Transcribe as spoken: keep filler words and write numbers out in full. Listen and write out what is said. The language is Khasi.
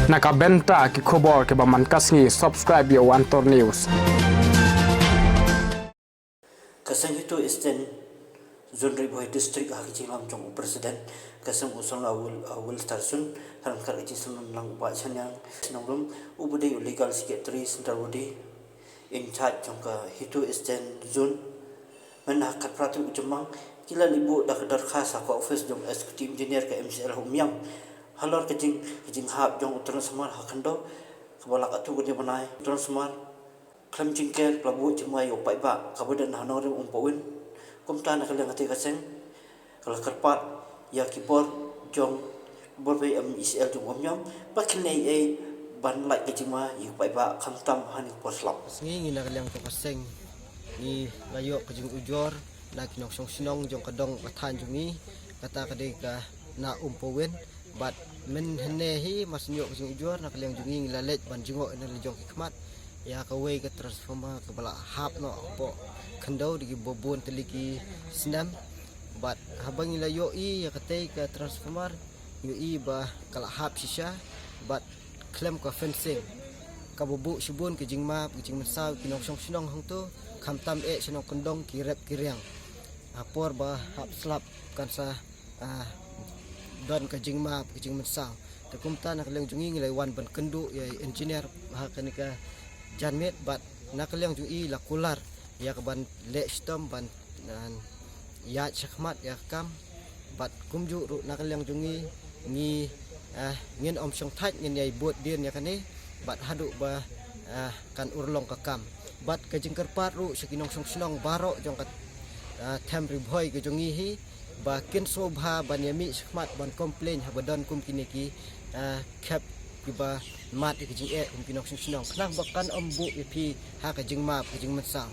Na ka bynta ki khubor kiba man ka sngi, subscribe ïa u Antor News. Ka seng HITO Eastern Zone Ri Bhoi District ha ka jingïalam jong u President ka seng u Salnga Wil, uh, Wilstar Sun, ha ryngkat ka jingsynran lang u Bah Shaniang Sniawngrum uba dei u Legal Secretary Central Body in charge jong ka HITO Eastern Zone. Mynta ha ka khatphra tarik u Jymmang ki la leit buh da ka dorkhas ha ka office jong Executive Engineer ka M C L ha Umiam halor ka jing, ka jinghap jong u transformer ha Khyndew kaba la katto katne bnai. Transformer khlem jingker, ka la buh jingma ïa u paidbah kaba don ha Nongrim Umpowin. Kumta na ka liang katei ka seng ka la kyrpad ïa ki bor jong, bor ba ïa M E C L jong Umiam ba kin leh ei ei ban lait ka jingma ïa u paidbah khamtam ha kane ka por slap. Ngi, ngi na ka liang jong ka seng ngi la ïoh ka jingujor na ki nongshong shnong jong ka dong ka thaiñ jong ngi, kata ka dei ka na Umpowin. Bad mynhynne hi mar shu ïoh ka jingujor, na ka liang jong ngi ngi la leit ban jngoh na la jong ki khmat ïa kawei ka transformer kaba la hap noh hapoh Khyndew da kiba bun tylli ki snem. Bad haba ngi la ïohi ïa katei ka transformer, ngi ïohi ba ka la hap shisha bad khlem ka fencing, kaba buh shibun ka jingmap ka jingmynsaw ki nongshong shnong hangto, khamtam eh shnong kyndong, ki rep ki riang. Ha por ba hap slap kan sa, ah, don ka jingmap ka jingmynsaw. Te kumta na ka liang jong ngi ngi la wan ban kynduh ïa engineer ha kane ka janmiet, bad na ka liang jong i la kular ïa ka ban leh shitom ban, ah, ïaid shakhmat ïa ka kam. Bad kumjuh ruh na ka liang jong ngi, ngi, ah, ngin ym shong thait, ngin ïai bud dien ïa kane bad haduh ba, ah, kan urlong ka kam. Bad ka jingkyrpad ruh sha ki nongshong shnong baroh jong ka, ah, them Ri Bhoi ka jong ngi hi ba kin sngewbha ban ïa mih shakhmat ban complain haba don kum kine ki, ah, khep kiba mad ïa ka jingeh kum ki nongshong shnong, khnang ba kan ym buh ïa phi ha ka jingmap ka jingmynsaw.